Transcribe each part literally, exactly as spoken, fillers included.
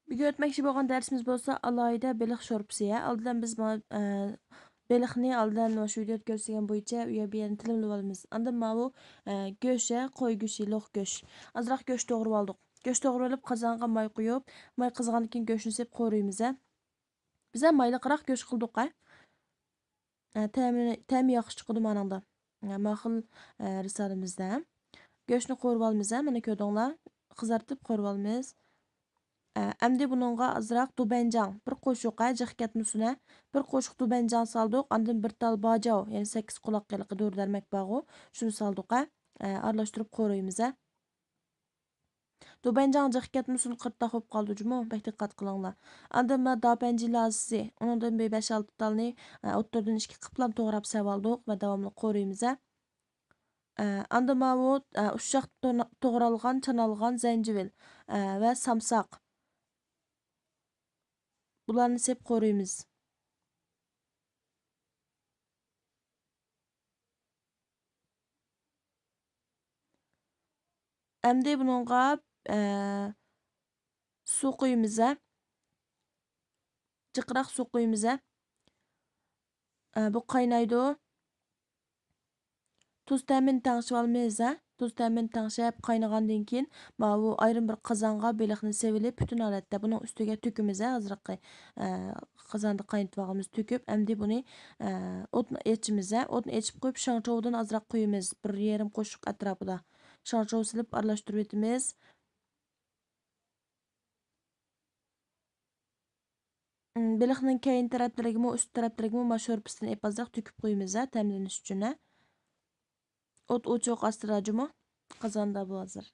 بۈگۈن ئۆتمەكچى بولغان دەرسىمىز بولسا ئالاھىدە بېلىق شورپىسى. ھە، ئالدىن بىز ما-، ئە، بېلىقنى ئالدىن مۇشۇ ۋىدىيودا كۆرسىتىلگەن بويىچە ئۇ يەر بۇ يەردىن تىلىملىۋالىمىز. ئاندىن ماۋۇ، ئە، گۆش، ھە، قوي گۆشى، لوق گۆش. ئازراق گۆش توغرىۋالدۇق. گۆش توغرىۋېلىپ قازانغا ماي قۇيۇپ، ماي قىزغاندىن كېيىن گۆشنى سېلىپ قورۇيمىز، ھە. بىز ھە مايلىقراق گۆش قىلدۇق، ھە. ئە، تەمى، تەمى ياخشى چىقىدۇ مانىڭدا. ئە، ما خىل، ئە، رىسالىمىزدە. گۆشنى قورۇۋالىمىز، ئە، مانا كۆردۈڭلار. قىزارتىپ قورۇۋالىمىز. ئە، ئەمدى بۇنىڭغا ئازراق دۇبەنجاڭ، بىر قوشۇق، ئە، جىق كەتمىسۇن، ئە. بىر قوشۇق دۇبەنجاڭ سالدۇق، ئاندىن بىر تال باجاۋ، يەنى سەككىز قۇلاق ھېلىقى دورا دەرمەك بارغۇ، شۇنى سالدۇق، ئە. ئە، ئارىلاشتۇرۇپ قورۇيمىز، ئە. دۇبەنجاڭ جىق كەتمىسۇن، قىرتاق بولۇپ قالىدۇ جۇمۇ، بەك دىققەت قىلىڭلار. ئاندىن مانا داپەنجى لازىسى، ئۇنىڭدىن بىر بەش-ئالتە تالنى، ئە، ئوتتۇرىدىن ئىككى قىپلام توغراپ سېلىۋالدۇق ۋە داۋاملىق قورۇيمىز، ئە. ئە، ئاندىن ماۋۇ، ئە، ئۇششاق تو-، توغرالغان، چانالغان زەنجىۋىل، ئە، ۋە سامساق. بۇلارنى سېلىپ قورۇيمىز. ئەمدى بۇنىڭغا، ئە، سۇ قۇيىمىز، ھە. جىقراق سۇ قۇيىمىز، ھە. ئە، بۇ قاينايدۇ. تۇز تەمىنى تەڭشىۋالىمىز، ھە. تۇز تەمىنى تەڭشەپ قاينىغاندىن كېيىن، ماۋۇ ئايرىم بىر قازانغا بېلىقنى سېلىۋېلىپ، پۈتۈن ھالەتتە بۇنىڭ ئۈستىگە تۆكىمىز، ھە، ھازىرقى، ئە، قازاندا قاينىتىۋالغىنىمىز تۆكۈپ، ئەمدى بۇنى، ئە، ئوتنى ئېچىمىز، ھە. ئوتنى ئېچىپ قويۇپ، شاڭچوۋدىن ئازراق قۇيىمىز، بىر يېرىم قوشۇق ئەتراپىدا. شاڭچوۋ سېلىپ ئارىلاشتۇرۇۋېتىمىز. ئىم، بېلىقنىڭ كەينى تەرەپلىرىگىمۇ، ئۈست تەرەپلىرىگىمۇ ما شورپىسىدىن ئېلىپ ئازراق تۆكۈپ قويىمىز، ھە، تەملىنىش ئۈچۈن، ھە. ئوت ئوچۇق ئاستىدا جۇمۇ، قازاندا بۇ ھازىر.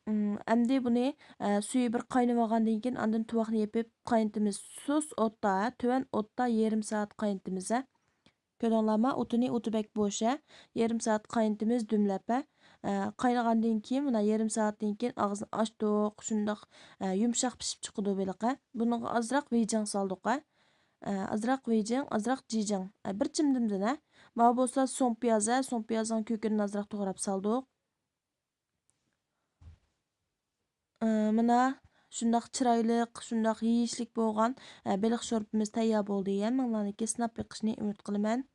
ئىم، ئەمدى بۇنى، ئە، سۈيى بىر قاينىۋالغاندىن كېيىن، ئاندىن تۇۋاقنى يېپىپ قاينىتىمىز. سۇس ئوتتا، ھە، تۆۋەن ئوتتا يېرىم سائەت قاينىتىمىز، ھە. كۆردۈڭلارما؟ ئوتىنى، ئوتى بەك بوش، ھە. يېرىم سائەت قاينىتىمىز دۈملەپ، ھە. ئە، قاينىغاندىن كېيىن، مانا يېرىم سائەتتىن كېيىن ئاغزىنى ئاچتۇق، شۇنداق، ئە، يۇمشاق پىشىپ چىقىدۇ بېلىق، ھە. بۇنىڭغا ئازراق ۋېيجىڭ سالدۇق، ھە. ئە، ئازراق ۋېيجىڭ، ئازراق جىجىڭ. ئە، بىر چىمدىمدىن، ھە. ماۋۇ بولسا سوڭ پىياز، ھە. سوڭ پىيازنىڭ كۆكىنىنى ئازراق توغراپ سالدۇق. ئى، مانا شۇنداق چىرايلىق، شۇنداق يېيىشلىك بولغان، ئە، بېلىق شورپىمىز تەييار بولدى. ھەممىڭلارنىڭكى سىناپ بېقىشىنى ئۈمىد قىلىمەن.